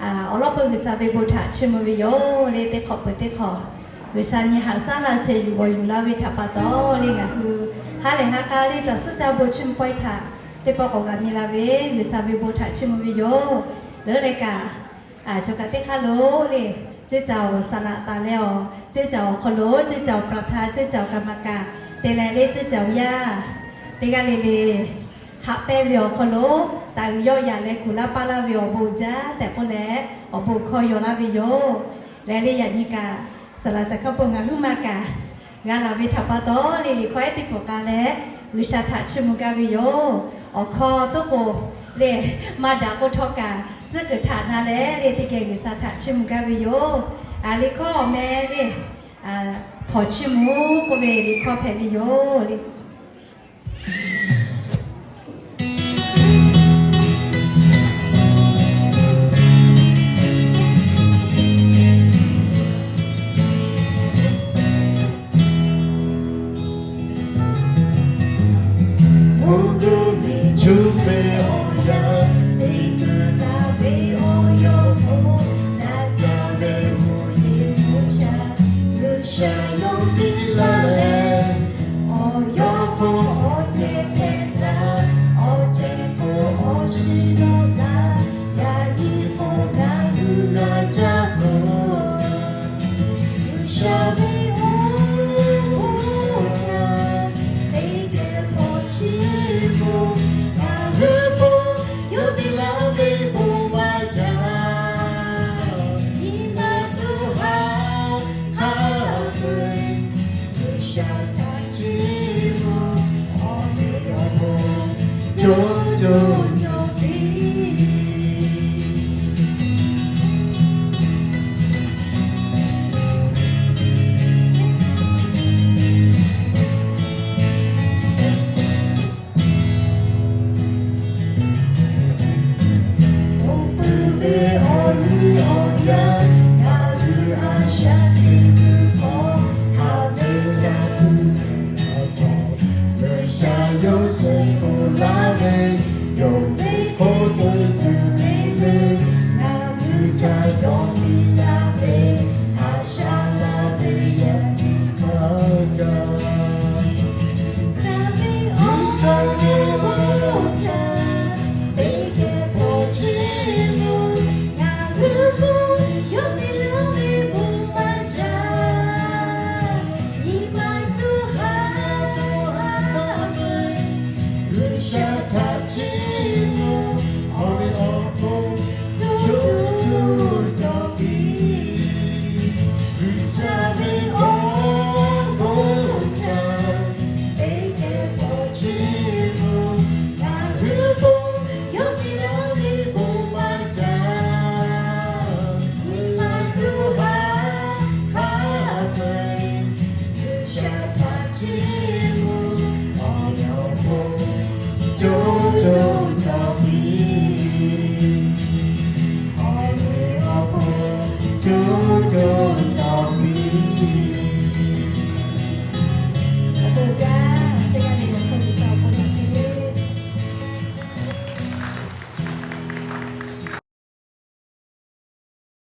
Awˬ lawn peuˬ G'uiˬsha ve bon htaꞈ chiˇ mvuh ve yoˬ le. Teˇ hk'awꞈ peuˬ teˇ hk'awꞈ G'uiˬsha nyi haꞈ shaˉ laˇ shehˍ yuˬ g'awˬ yuˬ la ve htaꞈ pa taw le, ngaˬ hui ha lehˬ ha k'a le caˬ suhˉ caˇ bon chiˇ mvuh pawehˇ htaꞈ teˇ pawˆ k'awꞈ g'a nyi la ve G'uiˬsha ve bon htaꞈ chiˇ mvuh ve yoˬ. Leuˉ leh kaꞈ, chaw kaꞈ teˇ hk'aˇ lo le, ceˇ caˬ awˬ saˍ laꞈ taˍ leh awˬ, ceˇ caˬ awˬ hk'aw lo ceˇ caˬ awˬ ประธาน, ceˇ caˬ awˬ กรรมการ te leh le ceˇ caˬ awˬ yaˇ teˇ g'aˇ le le haꞈ pehnˇ ve awˬ hk'aw lo, taˍ uiˍ yawˆ yaꞈ leh kuˬ laˇ paˇ laˇ ve awˬ bon uiˍ jaˇ tehꞈ k'oˆ leh, awˬ bon hkawˇ yaw laˇ ve yoˬ. Leh le yaꞈ nyi kaꞈ, saˍ laꞈ caˬ hk'a peu ngaˬ huiˉ ma kaꞈ g'a laˬ ve htaꞈ pa taw le, liꞈ hkawˇ ehˉ teˇ pfuhˍ k'a leh G'uiˬsha htaꞈ chiˇ mvuh gaˇ ve yoˬ. Awˬ hkawˇ toˉ k'o le, maˇ daꞈ k'oˆ htawˇ kaꞈ tcuhˉ kuiˬ htaꞈ na leh le teˇ geh G'uiˬsha htaꞈ chiˇ mvuh gaˇ ve yoˬ. Liꞈ hkawˇ awˬ meh le, hpawnˬ chiˇ mvuh k'oˆ ve liꞈ hkawˇ hpehꞈ ve yoˬ le. Mvuhˇ naw miˬ cuˇ ve awˬ yanˇ, teˇ g'uˇ taˍ ve awˬ yawˇ hk'oˆ, na ca ve mvuhˇ yeˬ mvuhˇ cha, G'uiˬsha yawˇ piˇ laˇ leh, awˬ yawˇ hk'oˆ awˬ ceh hpehꞈ la, awˬ ceh k'o awˬ shiˍ nawˬ taˍ, yaꞈ nyi k'o ngaˬ hui g'a caˇ tuˬ G'uiˬsha ve awˬ bon htaꞈ teˇ geh hpawnˬ chiˇ mvuh, ngaˬ hui hpaw yawˇ te laˇ ve bon maˇ jaˇ. Nyi ma tuˬ ha hk'a peu-eˬ G'uiˬsha htaꞈ chiˇ mvuh, awˬ meꞈ awˬ hponˇ co co cawˬ piˇ. Awˬ pui ve awˬ nyi awˬ yaˇ, ngaˬ hui a shaꞈ teꞈ tuˬ hk'aw, haꞈ ve shaꞈ tuˬ teˇ hpaˍ htaꞈ G'uiˬsha yawˇ suh k'oˆ laˇ ve, yonˍ ve hk'oˆ teˇ tuˬ ve le, ngaˬ hui ca yawˇ piˇ laˇ ve, haꞈ shaˉ laˇ ve yaꞈ nyi hk'a gaˬ. G'uiˬsha ve awˬ bon htaꞈ teˇ geh hpawnˬ chiˇ mvuh, ngaˬ hui hpaw yawˇ te laˇ ve bon maˇ jaˇ. Nyi ma tuˬ ha hk'a peu-eˬ G'uiˬsha htaꞈ chiˇ mvuh, awˬ meꞈ awˬ hponˇ co co cawˬ piˇ. G'uiˬsha ve awˬ bon htaꞈ teˇ geh hpawnˬ chiˇ mvuh, ngaˬ hui hpaw yawˇ te laˇ ve bon maˇ jaˇ. Nyi ma tuˬ ha hk'a peu-eˬ G'uiˬsha htaꞈ chiˇ mvuh, awˬ meꞈ awˬ hponˇ co